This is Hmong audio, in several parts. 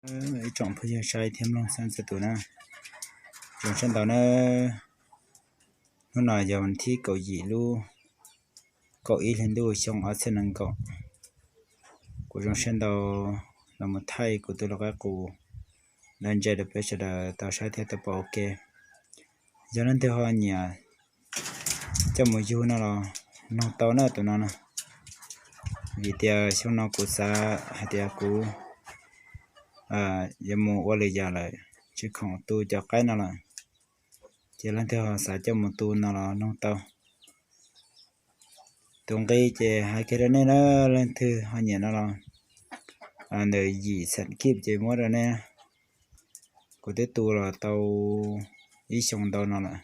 Ib tsoom phooj ywg saib thiab mloog txhua txhua tus na, zoo sab ntau na. Hnub no yog thib kaum yim lub kaum ib hli ntuj xyoo ob txhiab nees nkaum. Kuv zoo sab ntau los mus thaij kuv tus lau qaib qus lawv ntse rau peb sawv daws tau saib thiab tau pom ua ke. Yog leej twg ho nyiam coj mus yug no los noog tau na tus no na. Vim tias xyoo no kuv xav hais tias kuv yuav mus ua lwm yam lawm, tsis khoom tu cov qaib no lawm, ces leej twg ho xav coj mus tu no los noog tau. Tus nqi ces hais kiag rau nej na, leej twg ho nyiam no los ntawm yim xam kib ces muab rau nej. Kuv twb tu los tau ib xyoo ntau no lawm.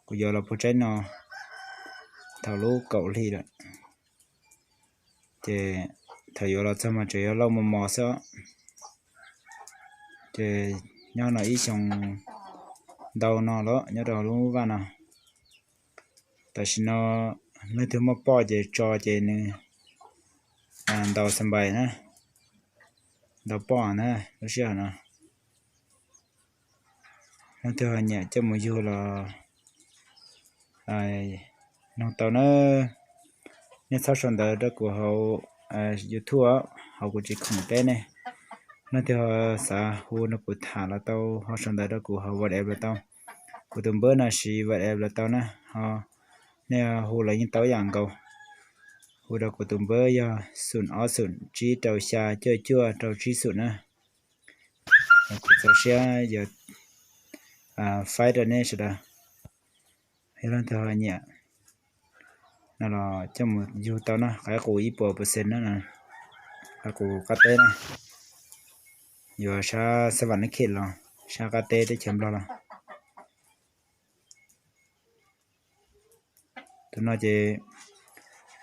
Kuv yuav los puag tsaib no thaum lub kaum hli lawm, ces thaum yuav los txog mas tseem yog lauj mos mos xwb. Ces nyob no ib xyoo ntau no los nyob rau lub vaj no. Tam sim no leej twg muaj poj ces tso ces nws ntaus xas npais na, ntaus poj na lub sij hawm no. Leej twg ho nyiam coj mus yug los noog tau na. Nej txhob sau ntawv rau kuv hauv YouTube, hauv kuv tsis khoom teb nej. Leej twg ho xav hu rau kuv tham los tau, ho sau ntawv rau kuv hauv WhatsApp los tau. Kuv tus npawb no siv WhatsApp los tau na, ho nej hu los yeej tau ib yam nkaus. Hu rau kuv tus npawb yog xoom ob xoom tsib rau xya cuaj cuaj rau tsib xoom na. Kuv txaus siab yuav faib rau nej sawv daws. Yog leej twg ho nyiam no los coj mus yug tau na, qaib qus ib puas percent na, qaib qus qab teb na. Yuav sab Xas Vas Nab Khej los sab qab teb teb chaws Nplog los. Tus no ces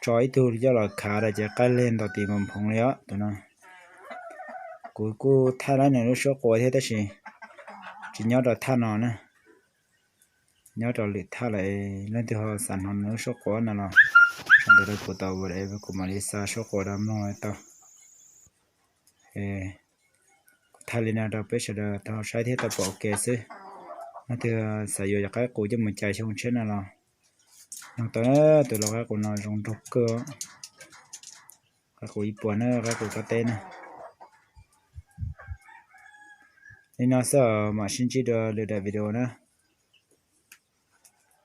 tso ib tug coj los khav rau ces qaib leg ntaus tim npoo phoov li os tus no. Kuv kuj thaij lawm nws lub suab qua thiab tab sis tsis nyob rau thaj no na, nyob rau lwm thaj lawm. Leej twg ho xav hnov nws lub suab qua no los sau ntawv rau kuv tau, kuv mam li xa suab qua rau mloog tau. Kuv thaij li no rau peb sawv daws tau saib thiab tau pom ua ke xwb. Leej twg xav yuav cov qaib qus coj mus cais xyoo tshiab no los noog tau. Tus lau qaib qus no zoo nraug kawg. Qaib qus ib puas na, qaib qus qab teb na. Li no xwb, mam sib ntsib dua lwm daim video na.